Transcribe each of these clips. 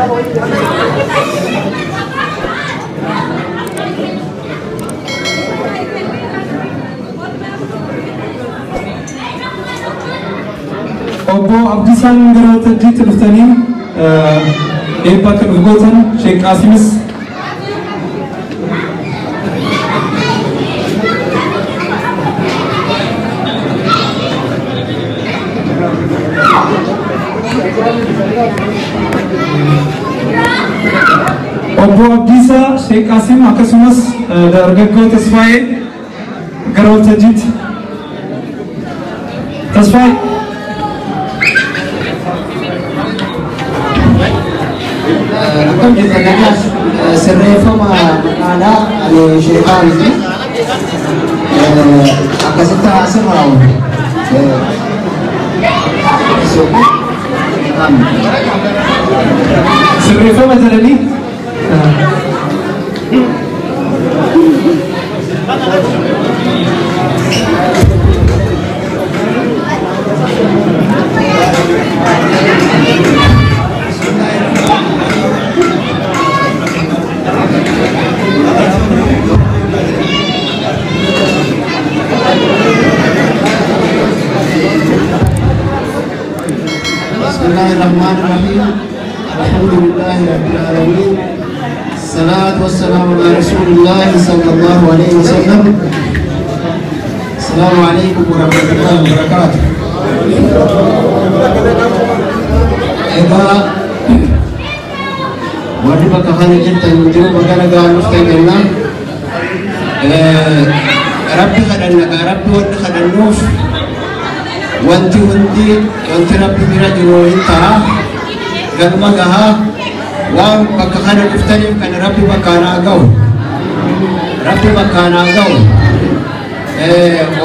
Obbo Abdiisaan gara waltajjiitti dhuftanii eebba akka nuuf gootan, Sheek Qaasimis. Obbo Abdiisaa, Sheek Qaasim akkasumas dargaggoo Tasfaayee gara waltajjiitti. Tasfaayee. Akkam jirtan, nagaas? Sirreeffama maqaadhaa, ani sheekaa miti. Akkasitti haasirraa Sirreeffama jedhanii. بسم الله الرحمن الرحيم، الحمد لله رب العالمين، الصلاة والسلام على رسول الله صلى الله عليه وسلم. السلام عليكم ورحمة الله وبركاته. Egaa warri bakka kana jirtan jiru, bakka nagaa dhuftan jenna. Rabbi kadhanna gaa, Rabbi wanni kadhannuuf wanti hundi, wanti Rabbi bira jiru hin ta'a, galma gahaa. Waan bakka kana dhuftaniif kan Rabbi bakkaan haa ga'u, Rabbi bakkaan haa ga'u.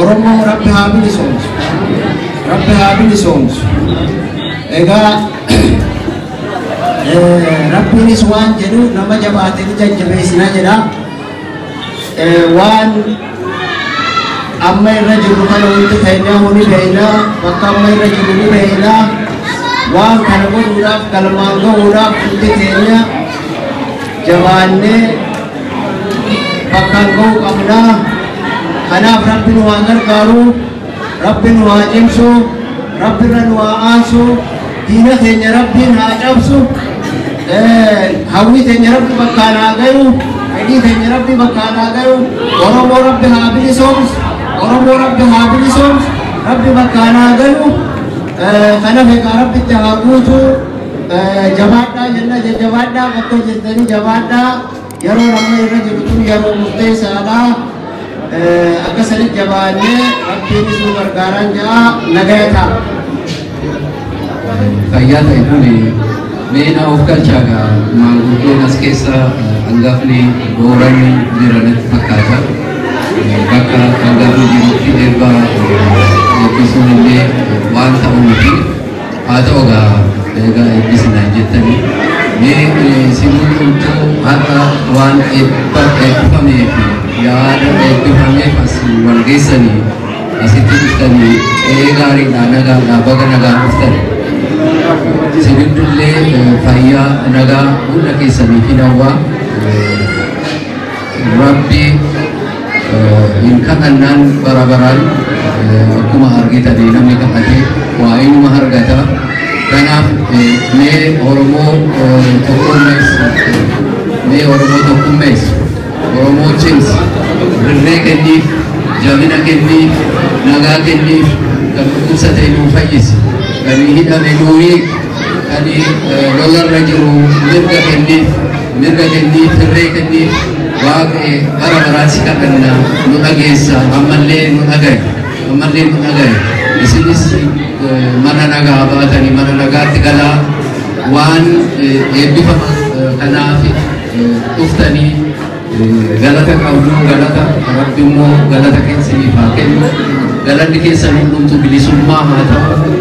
Oromoo Rabbi haa bilisoomsu, Rabbi haa bilisoomsu. Egaa Rabbiinis waan jedhu, nama jabaate ni jajjabeessina jedha. Waan amma irra jirru kana hundi keenya ni beekna, bakka amma irra jirru ni beekna. Waan kana godhuudhaaf, galmaan gahuudhaaf hundi keenya jabaannee bakkaan gahuu qabna. Kanaaf Rabbi nu haa gargaaru, Rabbi nu haa cimsu, Rabbi irra nu haa aansu, diina keenya Rabbiin haa cabsu, hawwii keenya Rabbi bakkaan haa gayu, fedhii keenya Rabbi bakkaan haa gayu. Oromoo Rabbi haa bilisoomsu, Oromoo Rabbi haa bilisoomsu, Rabbi bakkaan haa gayu. Kanaaf egaa Rabbitti haa guutu. Jabaadhaa jenna, jajjabaadhaa, bakka jirtanii jabaadhaa. Yeroon amma irra jiru kun yeroo murteessaadha. Akkasanitti jabaannee Rabbiinis nu gargaaraan ja'a, nagaya ta'a. Fayyaa ta'e kun mee na of galchaa gaa, maanguddoon as keessa hangafni Booranni jira natti fakkaata. Bakka hangafni jirutti eebba eebbisuun illee waan ta'u miti. Haa ta'u gaa, egaa eebbisna jettanii. Mee isin hundumtuu har'a waan eebba eebbifamee fi yaada eebbifameef as wal geessanii asitti dhuftanii qe'ee gaariidhaa, nagaadhaa, baga nagaan dhuftan. Isin hundullee fayyaa nagaa hunda keessanii fi hawwaa. Rabbi hin kadhannaan bara baraan akkuma argitanii namni kadhate waa inuma argata. Kanaaf mee Oromoo tokkummeessi, mee Oromoo tokkummeessi, Oromoo cimsi, rirree kenniif, jabina kenniif, nagaa kenniif, kan dhukkubsate nuu fayyisi, kan hidhame nuu hiiki, kan lolarra jiru mirga kenniif, mirga kenniif, hirree kenniif. Waaqa bara baraan si kadhanna, nu dhageessa, ammallee nu dhagaye, ammallee nu dhagaye. Isinis mana nagaa baatanii mana nagaatti galaa. Waan eebbifama kanaaf dhuftanii galata qabdu, galata Rabbi immoo galata keessaniif haa kennu. Galanni keessan hundumtuu bilisummaa haa ta'u.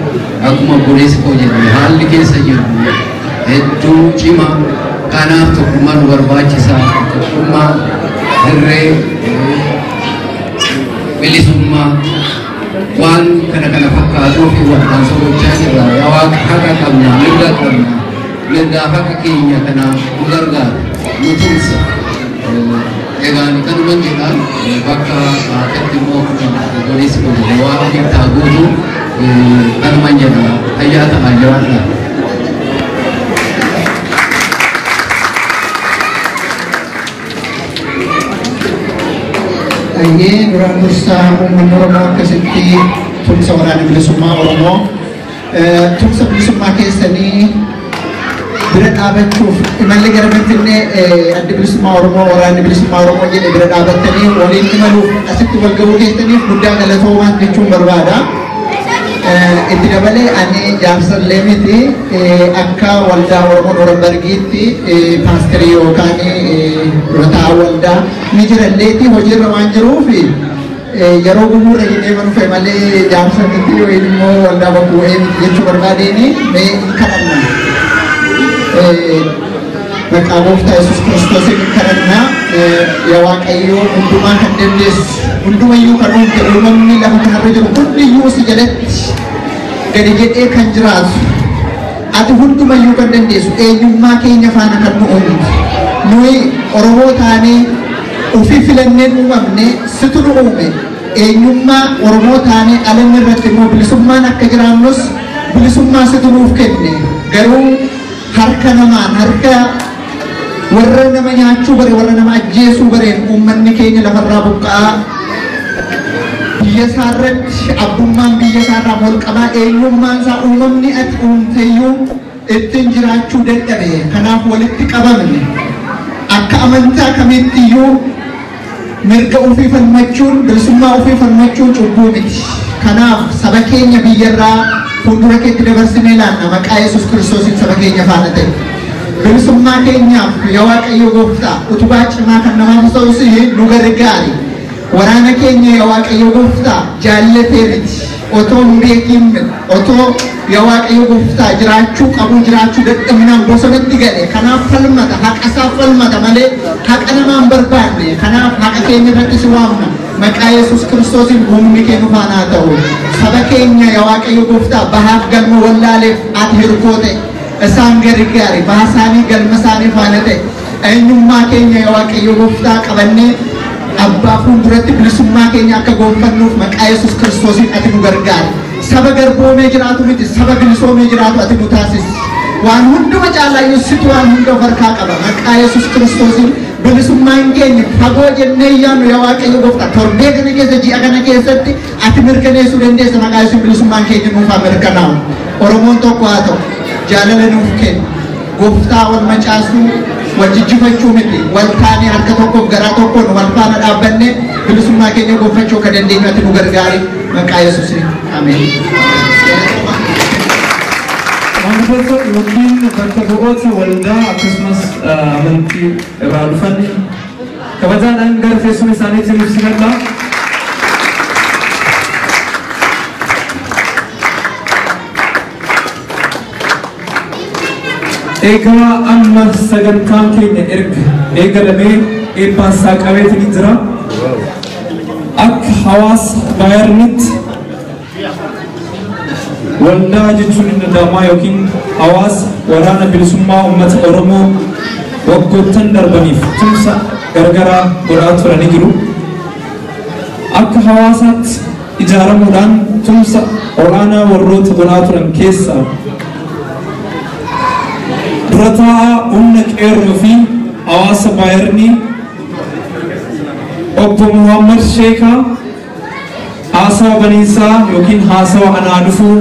Akkuma obboleessi koo jedhame, haalli keessa jiru hedduu cima. Kanaaf tokkummaa nu barbaachisa, tokkummaa, hirree, bilisummaa, waan kana kana fakkaatuu fi wal'aansoo gochaa jirra. Yaa Waaqa, haqa qabna, mirga qabna. Mirgaaf akka keenya kanaaf nu gargaara, nu tumsa. Egaan kanuman jedhaan bakka haafetti immoo akkuma obboleessi kun jedhe waan ofitti haa guutu kanuman jedha fayyaa ta'aa jiraadha. Ayyee duraan dursaa uummanni Oromoo akkasitti tumsa waraana bilisummaa Oromoo tumsa bilisummaa keessanii bira dhaabachuuf imalli gara Finfinnee addi bilisummaa Oromoo waraanni bilisummaa Oromoo jedhe bira dhaabattanii waliin imaluuf asitti wal ga'uu keessaniif guddaa galatoomaa jechuun barbaada. Itti dabalee ani jaarsallee miti akka waldaa Oromoo Noorambargiitti paasterii yookaan dura taa'aa waldaa ni jiralleeti hojiirra waan jiruuf yeroo gumuurra jedhee dhufe malee jaarsa miti yookiin immoo waldaa bakka bu'ee miti jechuu barbaadeeni mee hin kadhanna. Maqaa gooftaa Yesuus Kiristoosiin hin kadhanna. Yaa Waaqayyo hundumaa kan dandeessu hundumayyuu kan uumte uumamni lafa kanarra jiru hundiyyuu si jalatti gadi jedhee kan jiraatu ati hundumayyuu kan dandeessu eenyummaa keenya faana kan nu uumte nuyi Oromoo taanee ofii filanneen uumamne situ nu uume eenyummaa Oromoo taanee alanni irratti immoo bilisummaan akka jiraannus bilisummaa situ nuuf kenne garuu harka namaan harka warra nama nyaachuu bare warra nama ajjeesuu bareen uummanni keenya lafarraa buqqa'aa biyya isaarratti abbummaan biyya isaarraa molqamaa eenyummaan isaa uumamni ati uumteyyuu ittiin jiraachuu dadhabe kanaaf walitti qabamne akka amantaa kamittiyyuu mirga ofii falmachuun bilisummaa ofii falmachuun cubbuu miti kanaaf saba keenya biyyarraa fuuldura keetti dabarsinee laanna maqaa Yesuus Kiristoosiin saba keenya faana ta'e. Bilisummaa keenyaaf yaa Waaqayyo gooftaa utubaa cimaa kan namaaf ta'u si nu gargaari. Waraana keenya yaa Waaqayyo gooftaa jaallatee miti otoo hin beekin otoo yaa Waaqayyo gooftaa jiraachuu qabu jiraachuu dadhabnaan bosonatti gale kanaaf falmata haqa isaa falmata malee haqa namaa hin barbaanne kanaaf haqa keenya irratti si waamna maqaa Yesuus Kiristoosiin humni kee nu faana haa ta'u. Saba keenya yaa Waaqayyo gooftaa bahaaf galma wallaaleef ati hirkoo ta'e isaan gargaari baha isaanii galma isaanii faana ta'e eenyummaa keenya yaa Waaqayyo gooftaa qabannee abbaa fuulduratti bilisummaa keenya akka gonfannuuf maqaa Yesuus Kiristoosiin ati nu gargaari. Saba garboomee jiraatu miti saba bilisoomee jiraatu ati nu taasisi. Waan hunduma caalaa situ waan hunda of harkaa qaba maqaa Yesuus Kiristoosiin bilisummaan keenya fagoo jennee yaannu yaa Waaqayyo gooftaa torbee kana keessa ji'a kana keessatti ati mirkaneessuu dandeessa maqaa Yesuus bilisummaan keenya nuuf haa mirkanaa'u. Oromoon tokko haa ta'u jaalala nuuf kennu gooftaa wal macaasuu wal jijjifachuu miti wal taanee harka tokkoof garaa tokkoon wal faana dhaabbannee bilisummaa keenya gonfachuu akka dandeenyu ati nu gargaari maqaa Yesuusiin ameen. Maanguddoota yookiin bakka bu'oota waldaa akkasumas amantii irraa dhufan kabajaadhaan gara teessuma isaaniitti nuuf simadha. Egaa amma sagantaan keenya erga eegalamee eebbaan saaqameetiin ni jira. Akka hawaasa Baayernitti waldaa jechuun hin danda'amaa yookiin hawaasa waraana bilisummaa uummata Oromoo waggoottan darbaniif tumsa gargaraa godhaa turanii jiru. Akka hawaasaatti ijaaramuudhaan tumsa olaanaa warroota godhaa turan keessaa dura taa'aa humna qeerroo fi hawaasa Baayernii obbo Muhammad Sheekaa haasawa baniinsaa yookiin haasawa anaa dhufuu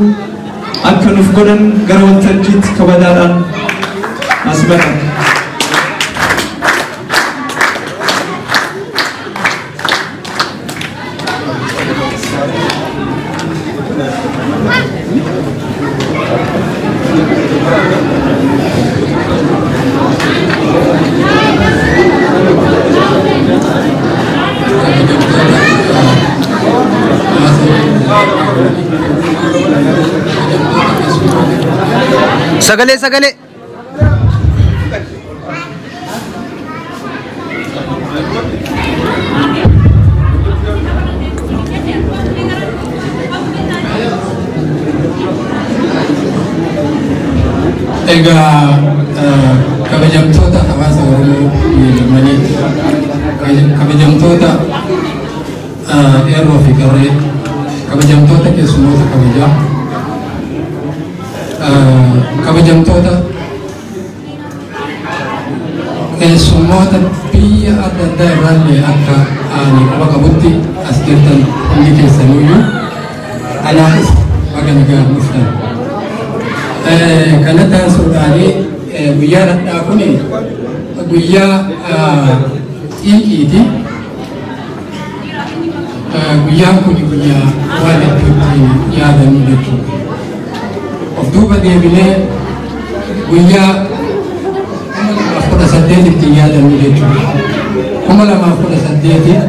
akka nuuf godhan gara waltajjiitti kabajaadhaan as bana. Sagalee sagalee. Egaa Kabajamtoota hawaasa Oromoo biyya Jarmanii, kabajamtoota qeerroo fi qarree, kabajamtoota keessummoota kabajaa, kabajamtoota keessummoota biyya adda addaa irraallee akka ani quba qabutti as jirtan hundi keessanuyyuu anaafis baga nagaan dhuftan. Kana taasisuudhaanii guyyaan hadhaa kun guyyaa xiiqiiti. Guyyaan kun guyyaa waan hedduutti yaadannu jechuudha. Of duuba deebinee guyyaa 2018 ittiin yaadannu jechuudha. 2018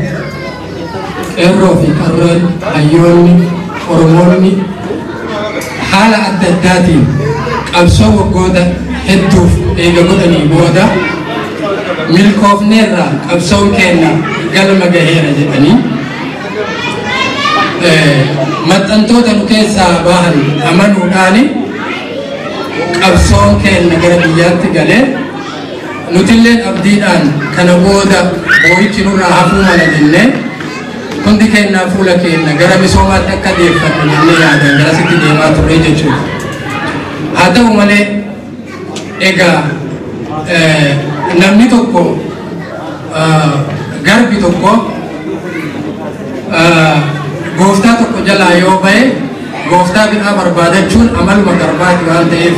qeerroo fi qarreen, hayyoonni, Oromoonni haala adda addaatiin qabsoo waggoota hedduuf eega godhanii booda milkoofneerra, qabsoon keenya galma gaheera jedhanii maxxantoota nu keessaa bahan amanuudhaan qabsoon keenya gara biyyaatti galee nutilleen abdiidhaan kana booda boo'ichi nurraa hafuu mala jennee hundi keenyaa fuula keenya gara misoomaatti akka deeffannu jennee yaadan garasitti deemaa turre jechuudha. Haa ta'u malee egaa namni tokko, garbi tokko gooftaa tokko jalaa yoo ba'e gooftaa biraa barbaadachuun amaluma garbaati waan ta'eef,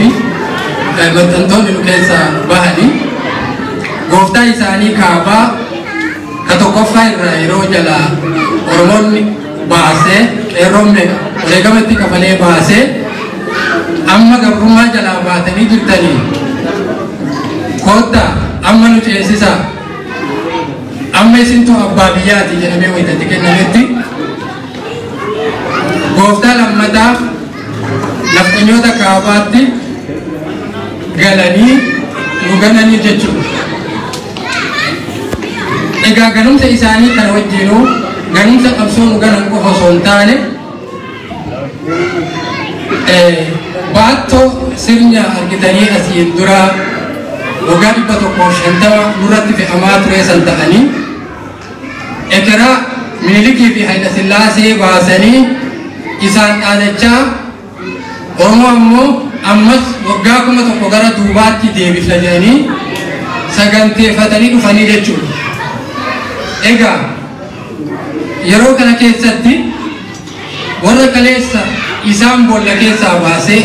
maxxantoonni nu keessaa bahanii gooftaa isaanii kaabaa ka tokkoffaa irraa yeroo jalaa Oromoonni baasee, qeerroon meeqa wareegamatti kafalee baasee, amma gabrummaa jalaa baatanii jirtanii koottaa amma nu ceesisaa, amma isintu abbaa biyyaati jedhamee wayitatti kennametti, gooftaa lammataa nafxanyoota kaabaatti galanii nu gananii jechuudha. Egaa ganumsa isaanii kana wajjinuu ganumsa qabsoo nu ganan qofa osoo hin taane, baattoo sirna argitanii asiin dura waggaa 150 nurratti fe'amaa ture san ta'anii ekeraa Minilikii fi Hayila Sillaasee baasanii isaan dhaadachaa, Oromoo ammoo ammas waggaa 1000 gara duubaatti deebifna jedhanii saganteeffatanii dhufanii jechuudha. Egaa yeroo kana keessatti warra kaleessa isaan boolla keessaa baasee,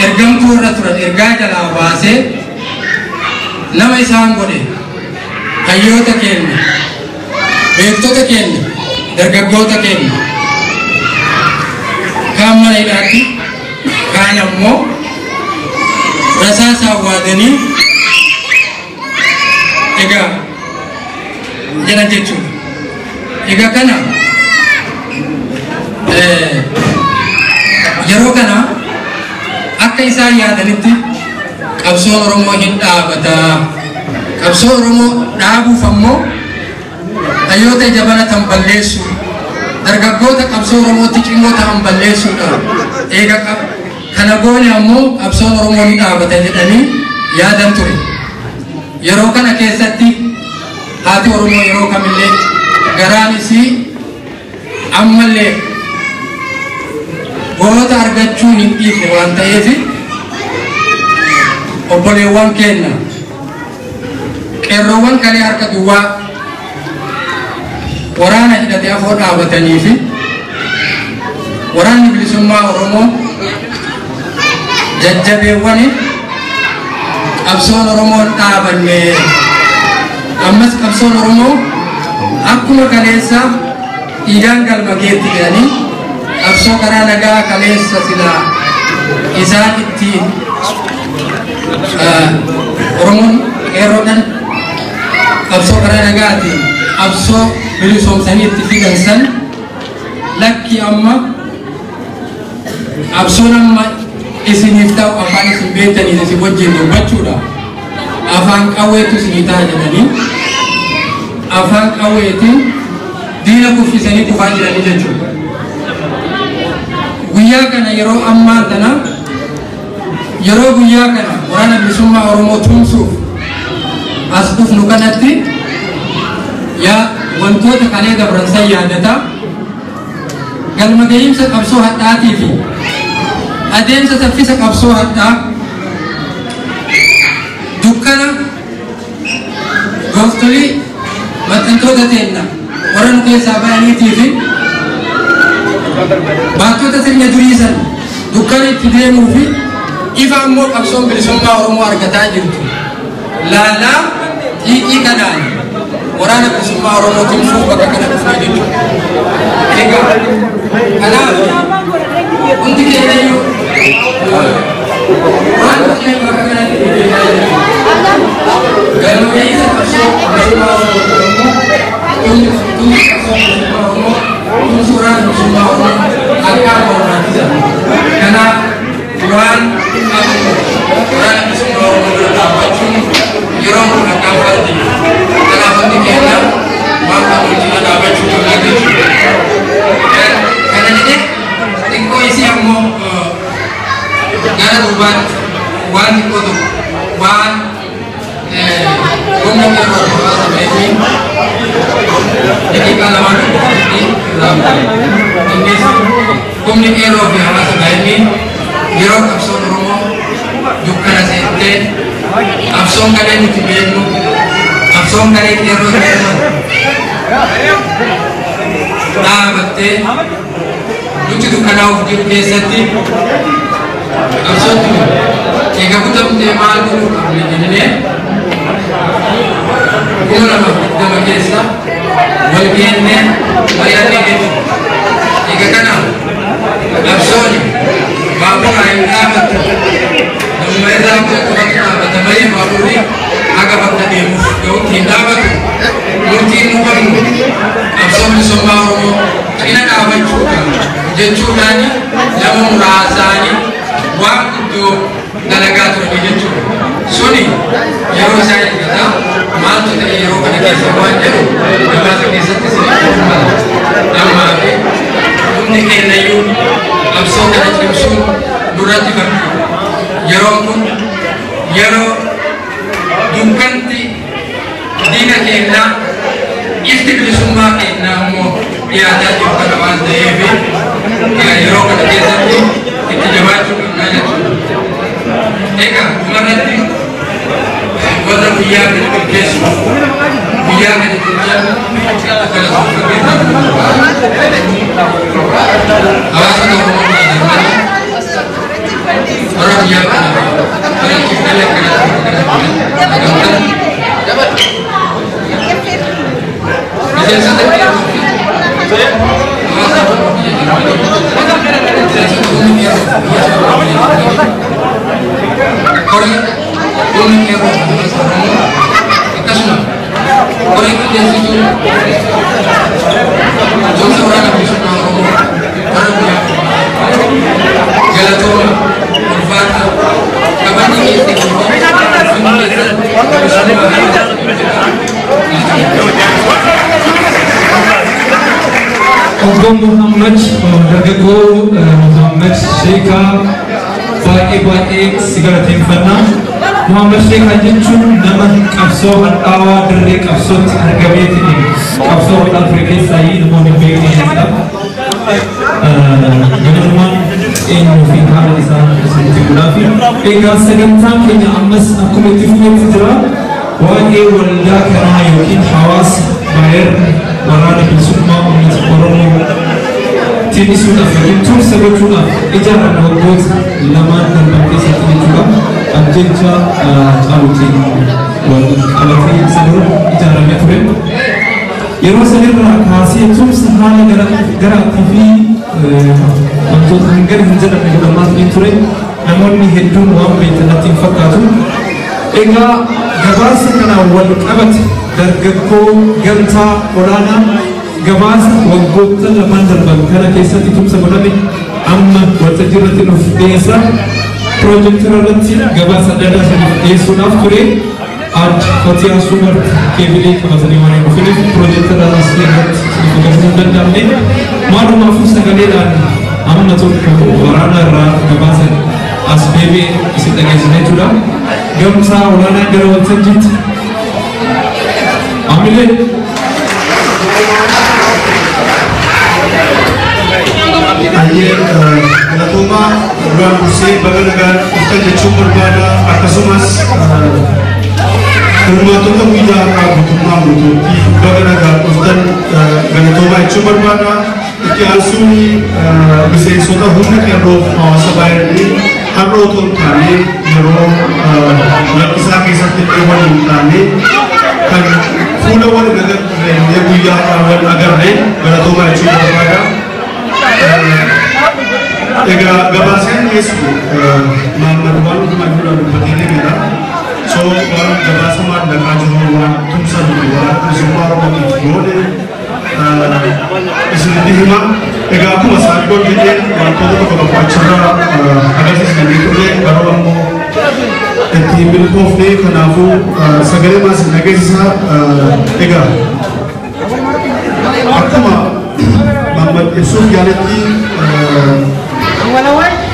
ergamtuu irra turan ergaa jalaa baasee nama isaan godhe, hayyoota keenya, beektota keenya, dargaggoota keenya kaan mana hidhaatti, kaan ammoo rasaasaan waadanii egaa jedhan jechuudha. Egaa kana yeroo kana akka isaan yaadanitti qabsoon Oromoo hin dhaabataa. Qabsoo Oromoo dhaabuuf ammoo hayyoota ija banatan balleessuu, dargaggoota qabsoo Oromootti cimoo ta'an balleessuudha. Eega kana goone ammoo qabsoon Oromoo ni dhaabata jedhanii yaadan ture. Yeroo kana keessatti haati Oromoo yeroo kamillee garaan isii ammallee goota argachuu hin dhiifne waan ta'eef, obboleewwan keenya qeerroowwan kalee harka duwwaa waraana hidhatee afoo dhaabatanii fi waraanni bilisummaa Oromoo jajjabeewwan qabsoon Oromoon dhaabanne, ammas qabsoon Oromoo akkuma kaleessa dhiigaan galma geetti jedhanii qabsoo karaa nagaa kaleessa silaa isaan ittiin Oromoon qeerroodhaan qabsoo karaa nagaatiin qabsoo bilisoomsanii itti fidan san, lakki, amma qabsoon amma isiniif ta'u afaan isin beektaniin isin wajjin dubbachuudha. Afaan qawweetu isinii ta'a jedhanii afaan qawweetiin diina kuffisanii kufaa jiranii jechuudha. Guyyaa kana yeroo ammaa tana yeroo guyyaa kana waraana bilisummaa Oromoo tumsuuf as dhufnu kanatti yaa wantoota kalee dabran san yaadata galma gahiimsa qabsoo hadhaatii fi adeemsa saffisa qabsoo hadhaa dukkana gooftolii maxxantoota teenna warra nu keessaa bayaniitii fi baatota sirna durii san dukkana itti deemuu fi ifa ammoo qabsoon bilisummaa Oromoo argataa jirtu laalaa xiiqii kanaan waraana bilisummaa Oromoo tumsuuf bakka kana dhufnee jechuudha. Egaa kanaaf hundi keenyayyuu waan dhufnee bakka kanatti dhufnee jechuudha. Galma gahiinsa qabsoo bilisummaa Oromoo tumsi qabsoo bilisummaa Oromoo tumsi waraana bilisummaa Oromoo akkaan barbaachisaadha. Kanaaf waan qabnu waraana bilisummaa Oromoo bira dhaabbachuun yeroo kun akkaan fardi. Kanaaf hundi keenya waan qabnu cina dhaabbachuu qabna jechuudha. Kana jedhee xiqqoo isii ammoo gara duubaatti waan xiqqoo tokko waan humna qeerroo hawaasa ba'eefi daqiiqaa lamaan tokko irraa innis humni qeerroo fi hawaasa ba'eefi yeroo qabsoon Oromoo dukkana seentee qabsoon galee nuti beeknu qabsoon galee qeerroo jedhaman dhaabattee nuti dukkanaa'uuf jiru keessatti qabsoon tuni eega kutamtee maal godhuu qabna jennee 2020 keessa wal geennee mari'annee jechuudha. Egaa kana qabsoon baabura hin dhaabattu namuma irraa qofatu dhaabata malee baaburri haga bakka deemuuf gahutti hin dhaabatu. Murtiin nu qabnu qabsoon bilisummaa Oromoo cina dhaabachuudha jechuudhaan nama muraasaanii waan guddoo dalagaa turanii jechuudha. Suni yeroo isaa eeggata maaltu ta'e yeroo kana keessa waan jedhu gabaasa keessatti isin mala. Ammaa fi humni keenyayyuu qabsoo kana cimsuun nurratti fardi. Yeroon kun yeroo dukkanti diina keenyaa ifti bilisummaa keenyaa immoo dhiyaataa jiru kana waan ta'eef yeroo kana keessatti itti jabaachuu qabnaa jechuudha. Egaa dhumarratti warra guyyaa kana milkeessu guyyaa kana jecha hawaasa Oromoo biyya warra guyyaa kana bareechifnee akkanatti miseensota qeerroo fi hawaasa Oromoo biyya Jarmanii miseensota humni qeerroo biyya Jarmanii koree humni qeerroo hawaasa Oromoo akkasuma koree qindeessituu tumsa waraana bilisummaa Oromoo warra guyyaa galatooma ulfaata kabajni keessatti Obbo Muhammad dargaggoo Muhammad Sheekaa baay'ee baay'ee si galateeffanna. Muhammad Sheekaa jechuun nama qabsoo hadhaawaa dirree qabsootti argameetiin qabsoo hodhaa ture keessaa namoonni beeknidha. Ganamumaan eenyuu fi haala isaa isinitti himuudhaafi. Egaa sagantaan keenya ammas akkuma itti fufetti jira. Waa'ee waldaa kanaa yookiin hawaasa Baayern waraana bilisummaa uummata Oromoo tinnisuudhaaf yookiin tumsa gochuudhaaf ijaarame waggoota lamaan darban keessatti jechuudha. Ajjecha Caaluutiin wal qabatee isa dura ijaaramee ture. Yeroo sanirraa kaasee tumsa haala garaatii fi wantoota hangana hin jedhamne godhamaa ture. Namoonni hedduun waan beektan natti hin fakkaatu. Egaa gabaasa kanaan wal qabate dargaggoo gamtaa olaanaa gabaasa waggoota lamaan darban kana keessatti tumsa godhame amma waltajjii irratti nuuf dhiyeessa. Piroojektira irratti gabaasa adda addaa isiniif dhiyeessuudhaaf ture. Aadde Fatiyaa Sumar keebilee qabatanii waan hin dhufiniif piroojektira irratti isiniif agarsiisuu hin danda'amne. Maalumaafuu sagaleedhaan amma tokko waraana irraa gabaasa as deebi'ee isin dhageessisa jechuudha. Gamtaa olaanaan gara waltajjiitti. Amilee. Ayyee galatoomaa duraan dursee baga nagaan dhuftan jechuun barbaada akkasumas hirmaattota guyyaa har'aa guutummaa guutuutti baga nagaan dhuftan galatoomaa jechuun barbaada. Itti aansuun miseensota humna qeerroof hawaasa baay'ee har'a otoo hin taane yeroo lakkisaa keessatti illee wal hin taane kan fuula wal agarree guyyaa har'aa wal agarree galatoomaa jechuun barbaada. Egaa gabaasaan dhiyeessu Mahammad waan hundumaa dura dubbatee deemeera. So waan gabaasa maallaqaa jiru waan tumsa nuti waan bilisummaa Oromootiif goone isinitti hima. Egaa akkuma saaddoon jedhee wantoota tokko tokko achirraa agarsiisnanii turre garuu ammoo ittiin milkoofne kanaafuu sagalee maas hin dhageessisa. Egaa akkuma Mahammad ibsuuf yaaletti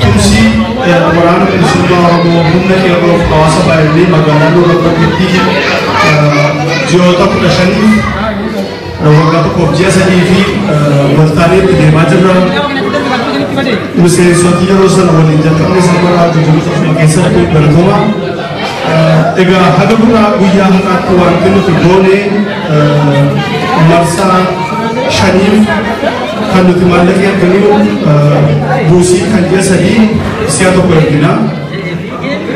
tumsi waraana bilisummaa Oromoo humna qeerroof hawaasa baay'ee magaalaa Nuurabbaatti ji'oota 15 waggaa tokkoof ji'a 3 fi waltaanee itti deemaa jirra. Miseensoti yeroo sana waliin jalqabne sanbaraa jijjiirota ofuma keessatti galatooma. Egaa haga gurraa guyyaa har'aatti wanti nuti goone marsaa 5 kan nuti maallaqa erginu buusii kan ji'a 3 si'a tokko ergina.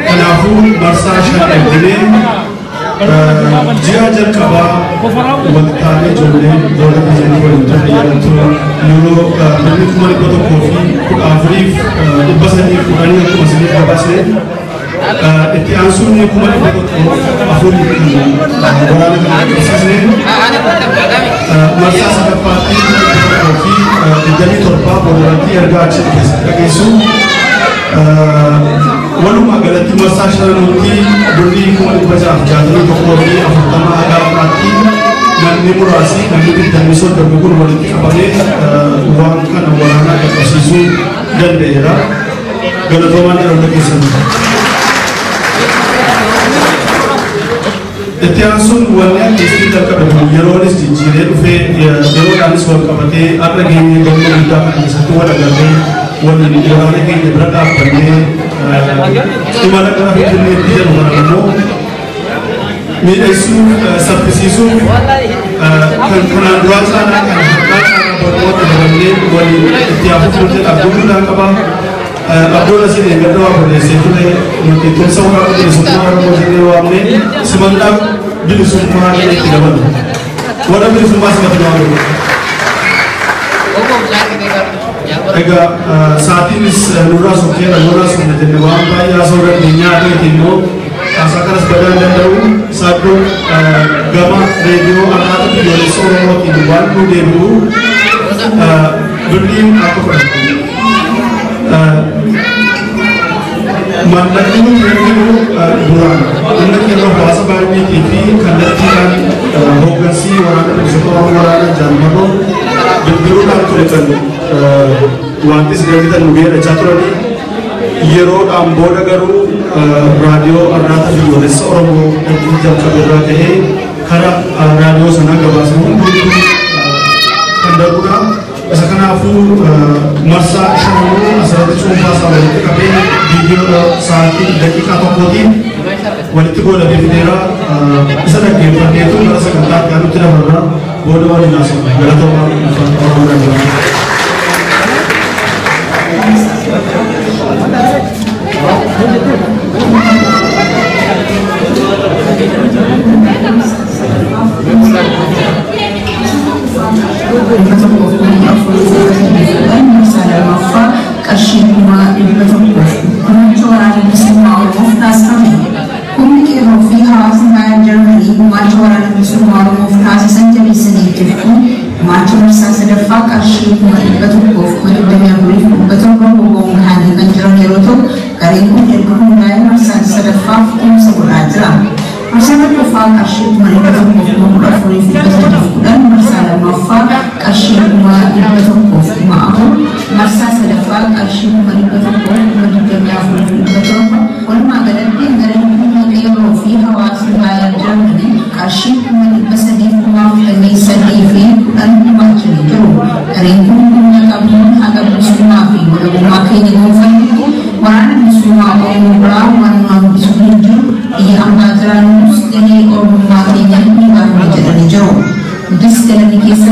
Kanaafuu marsaa 5 erginee ji'a jalqabaa waltaanee ijoollee booda biyyanii waliin turre jedhamtu yeroo birrii 114,310 akkuma isiniif gabaasne itti aansuun 104,000 kan waraana kana qabsiisne marsaa sadaffaatti 127 boodatti ergaa achi keessatti dhageessu. Walumaa galatti marsaa shananutti birrii 661,040 haga ammaatti namni muraasi namni 30 kun walitti qabamee waan kana waraanaa qaqqabsiisuu danda'eera. Galatoomaan jedhamu keessan. Itti aansuun wanni akka isin jalqabe kun yeroonis jijjiiree dhufee yeroodhaanis wal qabatee har'a geenyee galma guddaa kana keessatti wal agarree waliin waraana keenya bira dhaabbannee imala gara Finfinneetti jedhu kana immoo miidhagsuuf saffisiisuuf kan kanaan duraa caalaa kan har'aa caalaa barnoota daballee waliin itti hafuuf jedha abduu guddaa qaba. Abduun asii eeggadha waa barreessee ture nuti tumsa waraana bilisummaa Oromoo jennee waamne simannaa bilisummaa jedhee itti dabalu. Warra bilisummaa simatu waamne. Egaa sa'aatiinis nurraa sokkeera nurraa sokne jenne waan baay'ee haasa'uu dandeenya ta'eeti immoo haasaa kanas badaa hin danda'u saaddoon gama reediyoo Arraata Biyyoolessa Oromootiin waan nu deebi'u birriin akka fudhatu. Maallaqni nuti erginu duraan humna qeerroo hawaasa baay'eetii fi kallattiidhaan hooggansii waraana bilisummaa Oromoo waraana Jaal bilbiluudhaan ture kan wanti isin argitan nu geerrachaa turanii yeroodhaan booda garuu raadiyoo Arraata Biyyoolessa Oromoo erguu jalqabe irraa ka'ee karaa raadiyoo sanaa gabaasa hundumtuu kan darbudha. Isa kanaafuu marsaa shananuu asirratti cuunfaa isaa walitti qabee viidiyoo sa'aatii daqiiqaa tokkootiin walitti goolabee fideera isa dhaggeeffanneetu gara sagantaa itti aanutti dabarra booda waliin haasofna. Galatoomaa afaan Oromoo danda'ama. Qarshii 100,000 gumaacha waraana bilisummaa Oromoof taasifame. Humni qeerroo fi hawaasni baay'een Jarmanii gumaacha waraana bilisummaa Oromoof taasisan jabeessanii itti fufuun gumaacha marsaa sadaffaa qarshii 124,700 bobba'uun gahanii kan jiran yeroo ta'u gareen kun erga hundaa'ee marsaa sadaffaaf tumsa godhaa jira. Marsaa tokkoffaa qarshii 114,310, marsaa lammaffaa qarshii 104,000, marsaa sadaffaa qarshii 124,300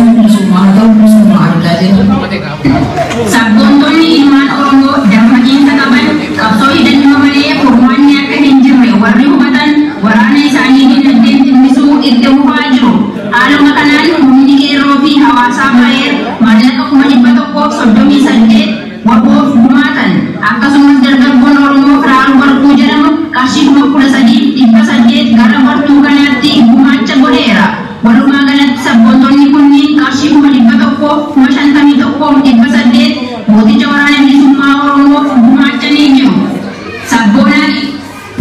Galanni bilisummaa haa ta'u, bilisummaa argaa jirra. Sabboontonni ilmaan Oromoo dammaqiinsa qaban qabsoo hidhannoo malee furmaanni akka hin jirre warri hubatan waraana isaanii dinagdeen cimmisuu itti fufaa jiru. Haaluma kanaan humni qeerroo fi hawaasaa Baayer maallaqa 138,000 WBOf gumaatan. Akkasumas dargaggoon Oromoo Firaa'ol Warquu jedhamu qarshii 13,800 gara bartuu kanaatti gumaacha godheera. Walumaa galatti sabboontonni kunniin qarshii 151,800 mooticha waraana bilisummaa Oromoof gumaachanii jiru. Sabboonaan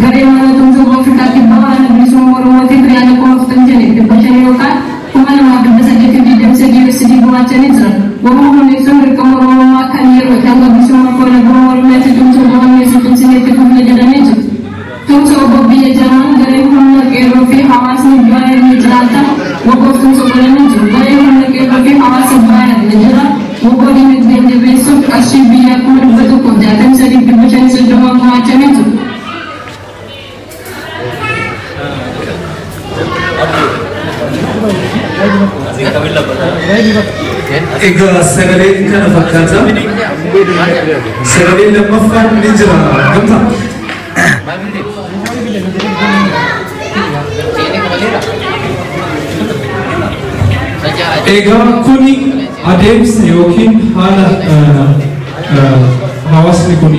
Garee mana tumsuu Afrikaa kibbaa waraana bilisummaa Oromootiif riyaala 45,500 yookaan 2,823 USD gumaachanii jiran. Oromoo hundeessuun dirqama Oromummaa kan yeroo hanga bilisummaa kola gurma Oromiyaatti tumsuu bahamneessu tumsinee itti fufna jedhanii jiru. Tumsa obbo biyya Jarman gareen humna qeerroo fi hawaasni Baayern ni jiraata WBOf tumsa godhanii jiru. Gareen humna qeerroo fi hawaasa Baayern ni jira. WBO dinagdeen jabeessuuf qarshii biyyaa 163,530 gumaachanii jiru. Egaa sagaleen kana fakkaata. Sagaleen lammaffaan ni jira. Gamtaa. Egaa kuni adeemsa yookiin haala hawaasni kun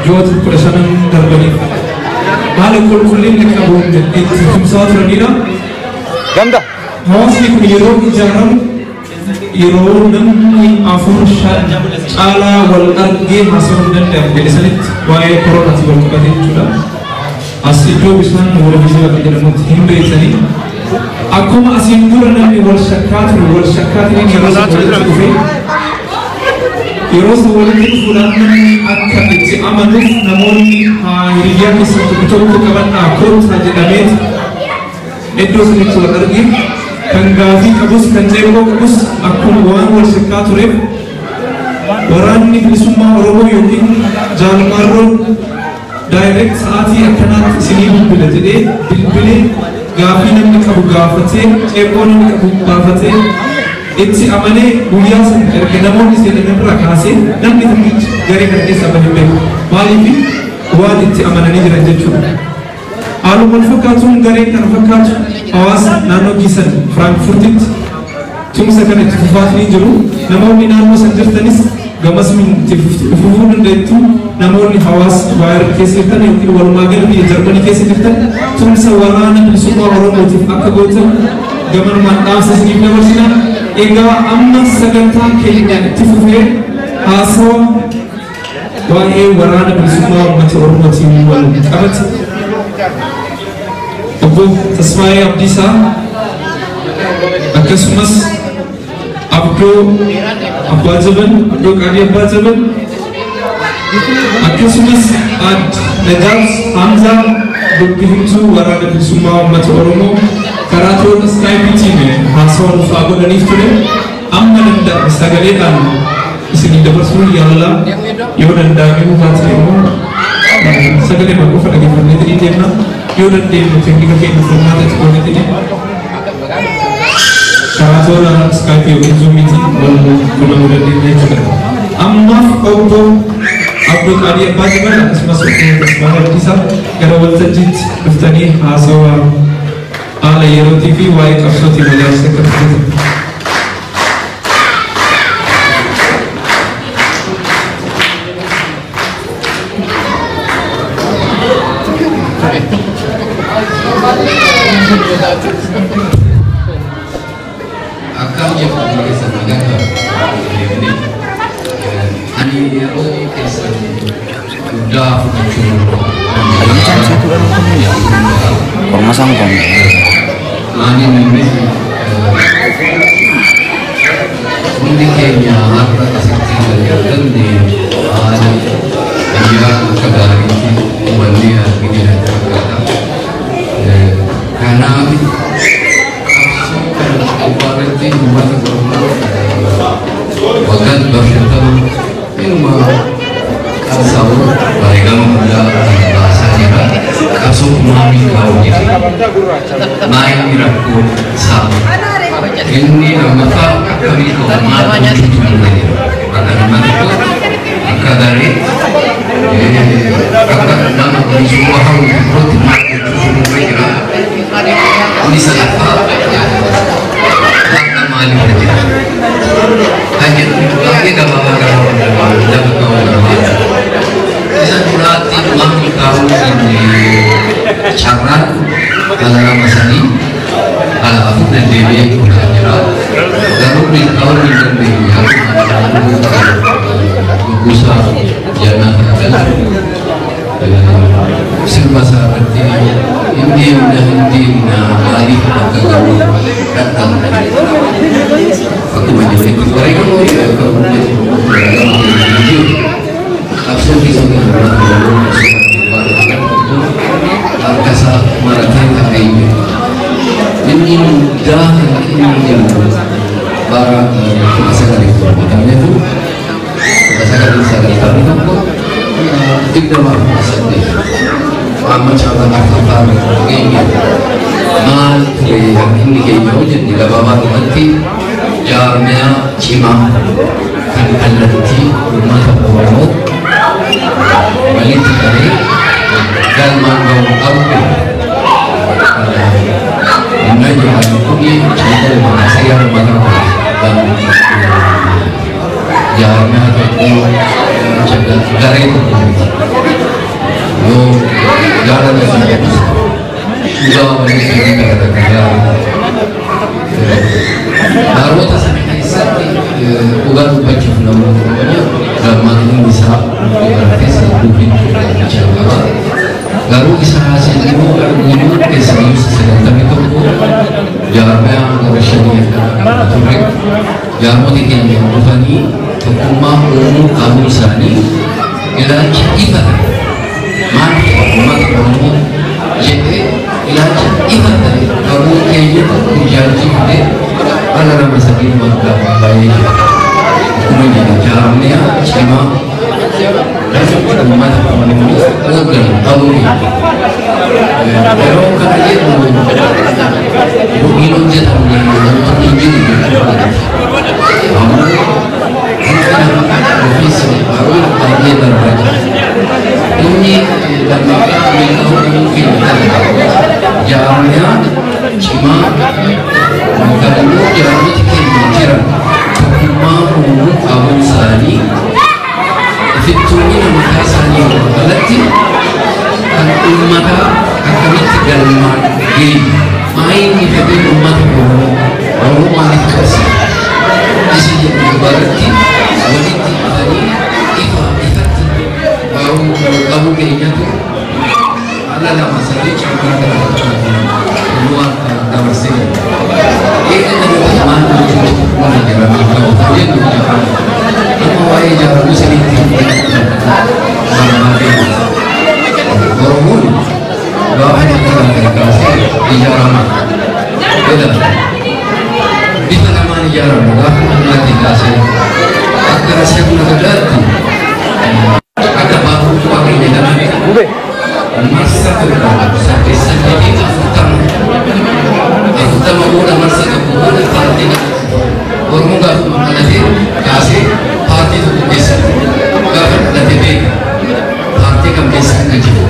ji'oota 15 darbaniif haala qulqullina qabuun itti tumsaa turanidha. Gamda. Hawaasni kun yeroo ijaaramu yeroo namni 4 5 caalaa wal argee haasa'uu hin danda'amu jedhe sanitti waa'ee koronaatiin wal qabate jechuudha. As iddoo bishaan wal bakka jedhamutti hin beeksanii. Akkuma asiin dura namni wal shakkaa ture wal shakkaatiin yeroo sana walitti dhufe yeroo sana walitti dhufuudhaan namni akka itti amanuuf namoonni hiriyyaa keessan tokko tokko qabadhaa kottaa jedhameet iddoo sanitti wal arge kan gaafii qabus kan ceekoo qabus akkuma waan wal shakkaa tureef waraanni bilisummaa Oromoo yookiin Jaalmarroon direct sa'aatii akkanaatti isinii bilbila jedhee bilbilee gaafii namni qabu gaafatee ceekoo namni qabu gaafatee itti amanee guyyaa sana erga namoonni seenan irraa kaasee namni tokkichi garee kana keessaa bahee beeku. Maaliif waan itti amananii jiran jechuudha. Haaluma wal fakkaatuun gareen kana fakkaatu hawaasa naannoo Giisan Firaankifuurtitti tumsa kana itti fufaatii jiru. Namoonni naannoo san jirtanis gamas itti fufuu dandeettu. Namoonni hawaasa Baayern keessa jirtan yookiin walumaa gala biyya Jarmanii keessa jirtan tumsa waraana bilisummaa Oromootiif akka gootan gamanumaan dhaamsa isiniif dabarsina. Egaa amma sagantaan keenya itti fufee haasawa waa'ee waraana bilisummaa uummata Oromootiin wal qabate obbo Tasfaayee Abdiisaa akkasumas Abdoo Abbaa Jaban, Abdoo Qaalii Abbaa Jaban akkasumas Aadde Najaat Hamzaa dubbi himtuu waraana bilisummaa uummata Oromoo karaa toora Skypeetiin haasawa nuuf haa godhaniif ture. Amma danda'ame sagaleedhaan isinii dabarsuu yaalla yoo danda'ame mukaatiin immoo sagalee qofa dhaggeeffannee ni deemna yoo dandeenyu teeknika keenya furmaata itti goonetti karaa toora Skype yookiin Zoomiitiin wal quunnamuu dandeenya jechuudha. Ammaaf obbo Abdoo Qaalii Abbaa Jaban akkasumas obbo Tasfaayee Abdiisaa gara waltajjiitti dhuftanii haasawaa haala yerootii fi waa'ee qabsootiin wal yaasisa akka dubbatan. Akkam jirtu keessan nagaa ani yeroo keessan guddaa fudhachuu Ani namni hundi keenya har'a asitti wal arganne haala biyyaa akka gaariitti hubannee argine natti fakkaata. Kanaaf qabsoo kana gubbaarratti uummata Oromoo waggaa 150 inuma qabsaa'uu wareegama guddaa baasaa jira. Qabsoo kun maaliif kaa'u jira? Maayini rakkoo isaa? Inni lammaffaa akkamitti maal hojjechuu dandeenya? Akka nama tokko, akka gareetti, akka nama bilisummaa hawwu tokkotti maal gochuutu nurra jira? Inni sadaffaa akka maaliif jira? Kan jedhu baay'ee gabaabaa gabaabaa lafa kaa'uu barbaada. Isa duraatti maal kaa'uu carraan ala lama sadii ala afur deddeebi'ee dhufaa jira. Garuu milkaa'uu hin dandeenye. Gosa jannaa kana sirba isaa irratti hin deemna hin deemna maaliif akka garuu dadhabna. Akkuma jedhetti wareegamoo qabsoo keessa harka isaa maratee taa'ee jiru. Inni guddaa inni jedhu bara 1971, 1991, 2018 amma carraa arfaffaa geenye maal ture hanqinni keenya yoo jenne, gabaabaa dhumatti jaarmiyaa cimaa kan kallattii uummata Oromoo walitti qabee galmaan ga'uu qabu na jedhamu kuni jalqabuma kaasee yaada mataa kooti. Jaarmiyaa tokko garee tokko miti. Yoo jaalala jedhamus dhugaa waliin gara gaarii. Baroota sana keessatti dhugaa dubbachuuf namoota Oromoo galmaan inni isaa barates hedduu hedduu qaba. Garuu isa haasa'e immoo arguu keessayyuu 91 jaarmiyaa gara shanii akka turre jaarmota keenya dhufanii tokkummaa uumuu qabuu isaanii ilaalcha ifa ta'e maal uummata Oromoo jedhee ilaalcha ifa ta'e qabuu keenyatu burjaajii fidee ala nama sadii waggaa baay'ee jira. Akkuma jedhe jaarmiyaa cimaa uummata Oromoo hoogganu qabuu keenya. Yeroo kana jedhu hojiin hojjetamne namoonni hin jiru jechuudha. Ammoo hanqina ofiis baruu baay'ee barbaachisa. Inni lammaffaa milkaa'uu dhabuu keenya kana jaarmiyaa cimaa yookaan immoo jaarmoti keenya jiran tokkummaa uumuu qabuun isaanii ifittoomina mataa isaanii alatti kan uummataa akkamitti galmaan geenyu maayinni fedhiin uummata Oromoo Oromoo maaliif qabsa isa jedhu irratti walitti dhufanii ifa ifatti baruu qabuu keenyatu ala lama sadii carraa kana nu dabarsee jira. Eega kana maal gochuu nurra jira milkaa'uuf jennu ijaaramu. Amma waa'ee ijaaramuu sinitti barbaadee Oromoon gaafa tokko kaasee ijaarama. Jedha bifa lamaan ijaarama gaafa ammaatti kaasee akka sirna gadaatti akka baabur waaqayyo kanaatti marsa tokko saddeet saddeetii 40 40 booda marsa tokko booda paartii Oromoo gaafuma dhalatee kaasee paartii tokko keessa gaafa dhalate beeka paartii kam keessa akka jiru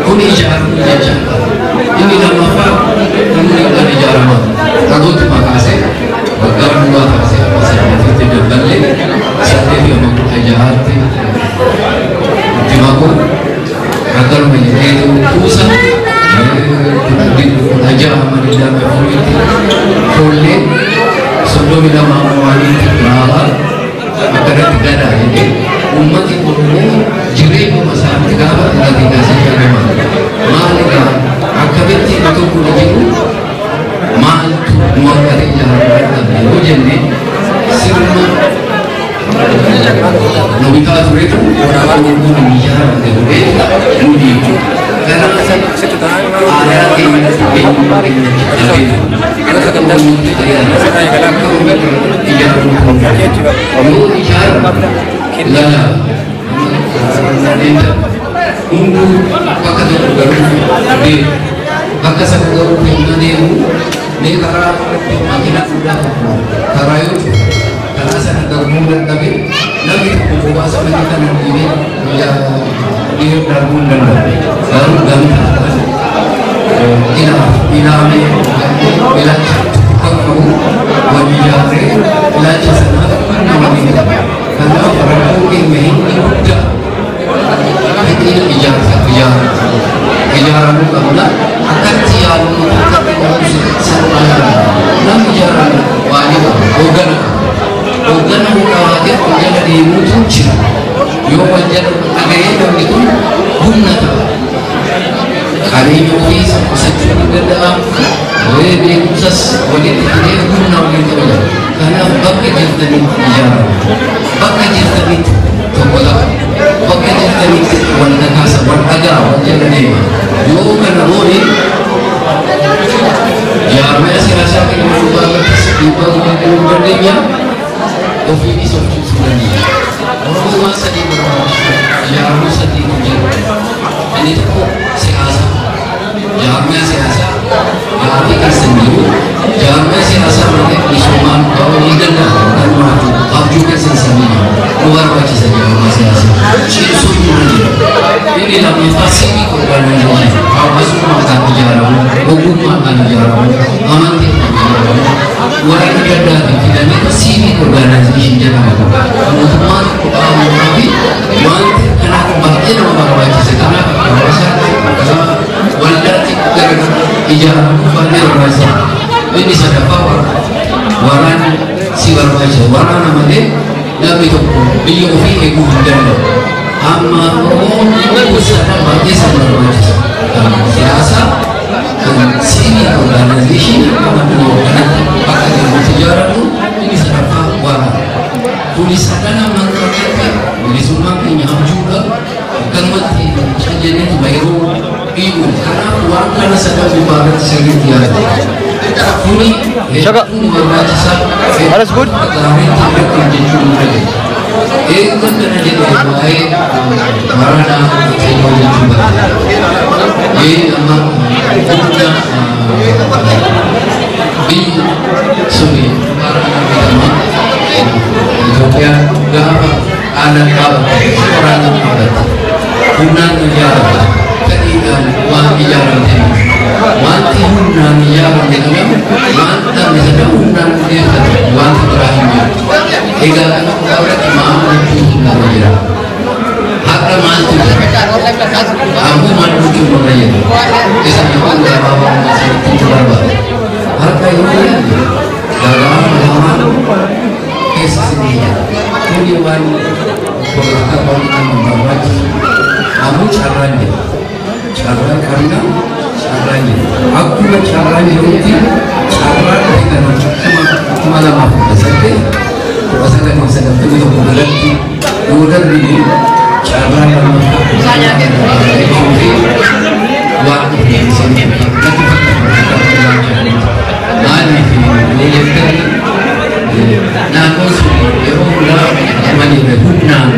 kun ijaaramuu jechaadha. Inni lammaffaa umuriidhaan ijaarama dhalootuma kaasee waggaa duwwaa kaasee amma saddeetitti dabballee saddeetii amma 16tti itti makuu akkanuma jedheetu kuusa 16 hamma 24tti foollee 32 hamma waaniitti raabaa akkanatti gadaa jedhee uummati Oromoo jireenyuma isaatti gaafa dhalate kaasee ijaarama. Maal egaa akkamitti otoo kun jiru maaltu nu akka ijaaramuu dadhabne yoo jenne sirna nu bitaa turetu Oromoon hin ijaaramne godhee nu diigu. Kanaaf aadaa keenya eenyummaa keenya dhabee akka Oromootti fayyadamu akka Oromootti ijaaramuu yoo ijaaramu lala hunduu bakka tokko garuu deemu bakka sana garuu kennaa deemu. Mee karaa irratti makiinaa guddaa tokko karaa yoo cufe karaa sana darbuu dadhabe namni tokko kophaa isaa makiinaa kana dhiibee guyyaa dhiirri darbuu hin danda'u. Garuu gamtaadhaan ilaaf ilaamee ilaalcha tokko qabu wal ijaarree ilaalcha sanaaf humna waliin qaba. Kanaaf rakkoo keenya inni guddaa fedhiin ijaarsa ijaaramuu qabna. Akkatti yaaluu akkatti qorumsi salphaa namni ijaarame waa ni qaba. Hoogganaa qaba. Hoogganaa qabaatee wal jala deemuutu jira. Yoo wal jala dhaga'ee namni kun humna ta'a. Qabeenya ofii qusachuu ni danda'a. Beekumsas walitti fidee humna waliin qaba. Kanaaf bakka jirtanitti ijaarama. Bakka jirtanitti tokko ta'a. Bakka jirtanitti wal kakaasa, wal dhagaa, wal jala deema. Yoo kana goone jaarmaya siyaasaa keenya gubbaa irrattis dhiibbaa guddaa kennuu dandeenya. Ofiinis of cimsuu dandeenya. Oromoo waan sadii barbaachisa. Ijaaramuu sadiitu jira. Inni tokko siyaasa. Jaarmaya siyaasaa gaarii keessa hin jiru. Jaarmaya siyaasaa malee misoomaan ba'uu ni danda'a. Kanumaatu abjuu keessa hin samii nu barbaachisa jaarmaya siyaasaa. Cimsuun nurra jira. Inni lammaffaa civic organization hawaasummaa kan ijaaramu, ogummaa kan ijaaramu, amantii kan ijaaramu, warra adda addaatiin fidanii civic organization jedhama. Mootummaa tokko dhaabuudhaa fi wanti kanaaf baay'ee nama barbaachisa. Kanaaf hawaasa waldaatti gara ijaaramuu baay'ee barbaachisaadha. Inni sadaffaa waraana si barbaachisa. Waraana malee namni tokko biyya ofii eeguu hin danda'u. Amma Oromoon dhimma sadan baay'ee isa barbaachisa. Kan siyaasaa, kan civic organization akkuma kanatti bakka jirutti ijaaramu inni sadaffaa waraana. Kuni sadan amma qabatti bilisummaan keenya abjuudha. Akkanumatti caljenneetuma yeroo dhiibu. Kanaaf waan kana sadan gubbaa irratti sirriitti yaadu. Kuni hedduu nu barbaachisaa. Gaariitti irratti hojjechuu nurra jira. Eega kana jedhe waa'ee waraanaa xinnoo jechuu barbaada. Ee amma humna biyyi suni waraana bitama. Itoophiyaan gaafa aannan dhaabatte waraana dhaabatte. Humnaan ijaaramte. Fedhiidhaan waan ijaaramte miti. Wanti humnaan ijaaramte kana waan dhabne sana humnaan hundeeffate wanti biraa hin jiru. Egaa kana qofa irratti maal gochuutu nurra jira? Har'a maaltu jira? Ammoo maal gochuun nurra jira? Isa waan gabaabaa asirratti barbaada. Har'a yoo ilaalle gabaabaa lamaan keessa sinii jira. Kuni waan poolitikaa bal'inaan nu barbaachisu. Ammoo carraan jira. Carraan qabna, carraan jira. Akkuma carraan jirutti carraan dhufe kana 2018 1991 biratti yoo darbine carraan lammaffaa fi waan dhufeen isin natti fakkaata. Maaliif yoo jettan naannoon sun yeroo hundaa amanidha humnaan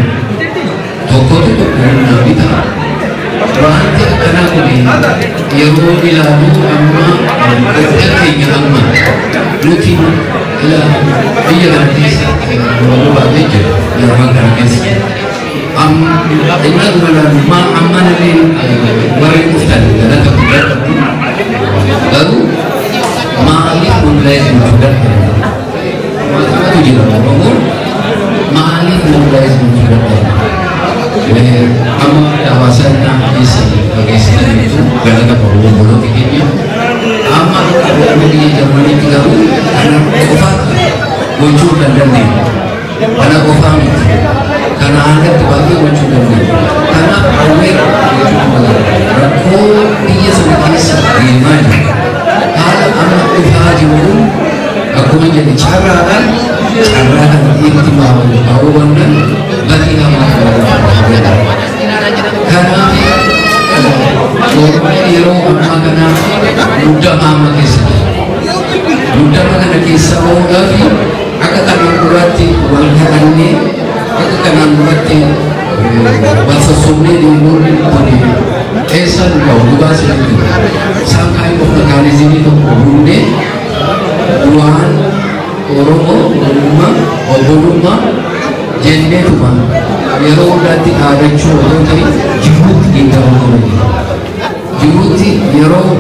tokkotu tokko humnaan bitaa. Wanti akkanaa kun yeroo ilaalu amma qophiin keenya amma nuti biyya kana keessa Oromoo baay'ee jira yeroo kana keessa. Amma inni ilaalu maa amma nallee warri dhuftan galata guddaa qabdu garuu maaliif mobilize gochuu dadhaban? Maaltu jira Oromoon maaliif mobilize gochuu dadhaban? Amma hawaasa keessa dhageessitaniitu galata qabu obboloota keenya. Amma akka biyya Jarmaniitti garuu kana qofaa gochuu kan dandeenyu. Kana qofaa miti. Kana haalatti baay'ee gochuu dandeenya. Kanaaf aware gochuu qabna. Rakkoo biyya sana keessa deemaa jiru. Haala amma dhufaa jiruun akkuma jedhe carraadhaan carraa kana itti baa'uu badii hamaa qaba. Kanaaf Oromoon yeroo ammaa kana muddama amma keessa jira. Muddama kana keessa bahuudhaaf akka kanaan duraatti wal kadhannee akka kanaan duratti wal sossobnee deemuun kun eessa nu ga'u dhugaa sirriitti. Some kind of mechanism tokko hundee Waan Oromoo oromummaa obbolummaa jenneetuma yeroo hundaatti dhaadachuu otoo ta'e jiruutti geeddaramuu qaba. Jiruutti yeroo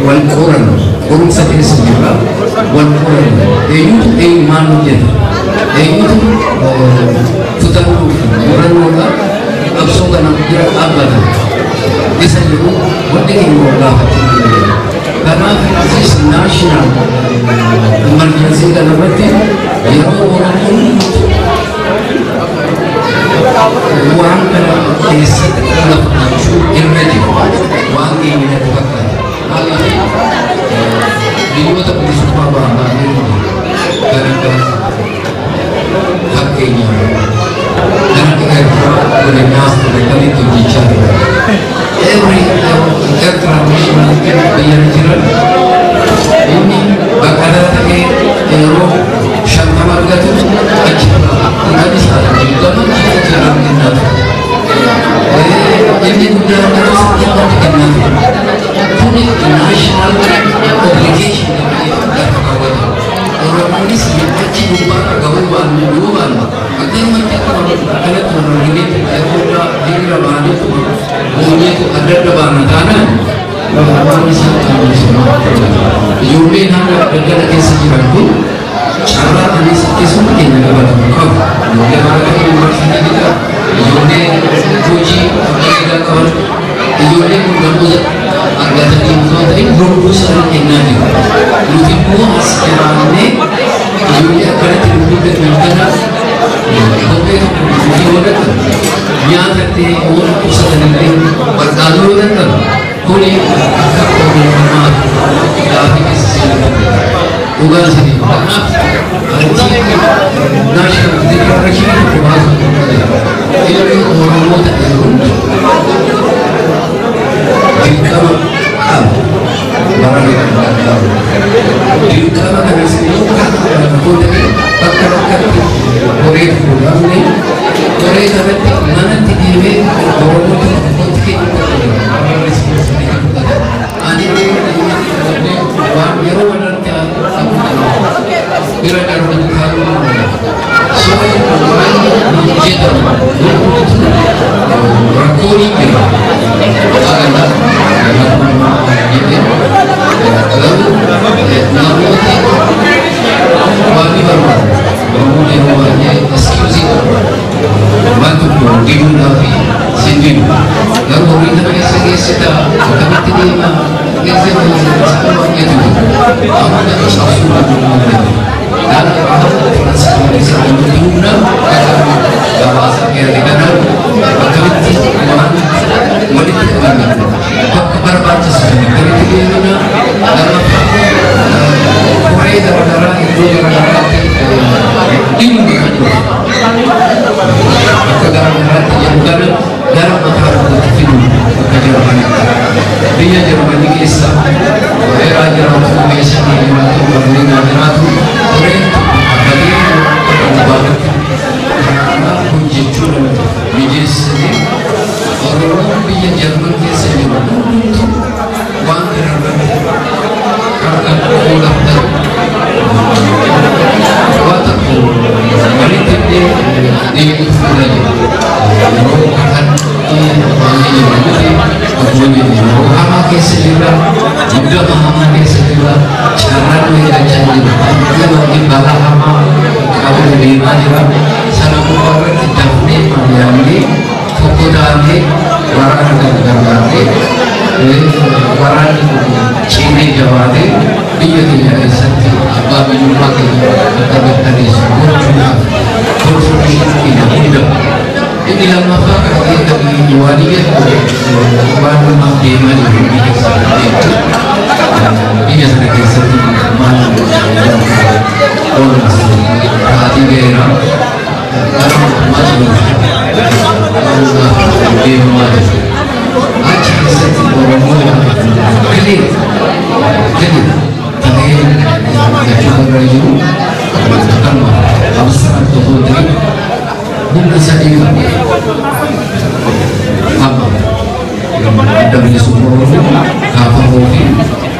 wal qoran qorumsa keessa jirra wal qoran eenyutu eenyu maal hojjeta eenyutu kutannoo fi murannoodha qabsoo kana bira dhaabbata isa jiru wanti keenya wal gaafachuu dandeenya. Kanaaf this national emergency kanarratti yeroo Oromoon waan kana keessatti qooda fudhachuu irra jiru waan keenya natti fakkaata. Maaliif biyyoota bilisummaa barbaadee jiru kan akka fakkeenyaaf kan akka Eertiraa godinaas ture kamitti hojjechaa ture. Every Eertiraa national biyya jiran inni baqataa ta'ee yeroo 50 argatu achi kudhanis haa ta'u 20 achi irraa kennaa ture. Inni guddaa argatus dhibbatti kennaa ture. Kuni national obligation lafa kaawwata. Oromoonis achi gubbaa gahuu baannu yoo baannu akkanumatti akkuma kanatti wal arginee yeroo hundaa hiriira baaneetuma boonyeetu adda adda baana taanaan waan isaan qabeessu. Ijoolleen hanga daggala keessa jiran kun carraa anis keessummaa keenya qabatamu qabu. Ijoollee barata yuunivarsiitii jira, ijoollee hojii bareedaa qaban, ijoolleen kun namoota argatanii osoo ta'in lubbuu isaanii kennaa jiru. Nuti immoo as jiraannee ijoollee akkanatti lubbuu kennan kana kophee tokko bituu yoo dadhabu, nyaata illee yoo dhukkubsatan illee wal'aanuu yoo dadhabu kuni akka oromummaa gaaffii keessa seenuu danda'a. Dhugaa isinii kanaaf achi national declaration tokko baasuu danda'u. Ilmi Oromoo ta'e hundi dirqama qaba. Bara gargaaru. Dirqama kanas immoo rakkoo ta'e bakka bakkatti horee fuudhamne horee kanatti manatti deemee Oromoo tokko tokkotti kennuu qaba. Responsibility fudhata. Ani waan yeroo walirratti bira darbu kaayuu so waan jedhamu rakkoon hin jira. Agala jedhee garuu namooti waan ni barbaadu. Oromoon yeroo baay'ee excuse barbaadu. Waan tokko diduudhaa fi sin didu. Garuu horii kana keessa geessita akkamitti deema keessa saba baay'eetu jiru. Amma kana cabsuu danda'u. Humna gabaasa kana akkamitti waan walitti qabame bakka barbaachisu akkamitti deemna lammaffaa koree garaagaraa iddoo garaagaraatti dhimma kan dhufu bakka garaagaraatti jedhu kana gara mataa tokkotti fidu bakka Jarmanitti. Biyya Jarmanii keessa Heeraa jiraatu, Meeshaa jiraatu, Barliinaa jiraatu, koreen dhaabbatee barbaadatu hojjechuu danda'u. Mijeessitee Oromoon biyya Jarman keessa jiru hundumtuu waan kana irratti harka qooda fudhatu. Waan tokko walitti illee deemuuf fuula jiru. Yeroo kanatti baay'ee jiru miti akkuma jennu yeroo hamaa keessa jirra, muddama hamaa keessa jirra, carraan nu eeggachaa jiru. Baay'ee baay'ee balaa hamaa qabu deemaa jira. Sana gubbaa irratti dafnee mari'annee tokko taanee waraana kana gargaarree waraanni kun cimee jabaatee biyya keenya keessatti abbaa biyyummaa keenya akka mirkaneessu gochuudhaaf contribution keenya hunda. Inni lammaffaa kan ta'e kan waan waan namaaf deemaa jiru biyya sana biyya sana keessatti maal oolmas taatii ga'eera gara mootummaa jiru deemamaa jiru. Achi keessatti Oromoo clear clear ta'ee jechuu irra jiru kanuma abstract otoo hin ta'in humna sadii qaba. Amma Adda Bilisummaa Oromoo, KFO fi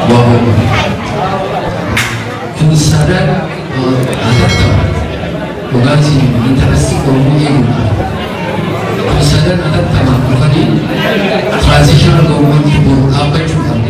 WBO. Kun Sadan hatattama dhugaatiin interest Oromoo eeguudhaaf kun sadan hatattamaan dhufanii transitional government boru dhaabbachuudhaaf.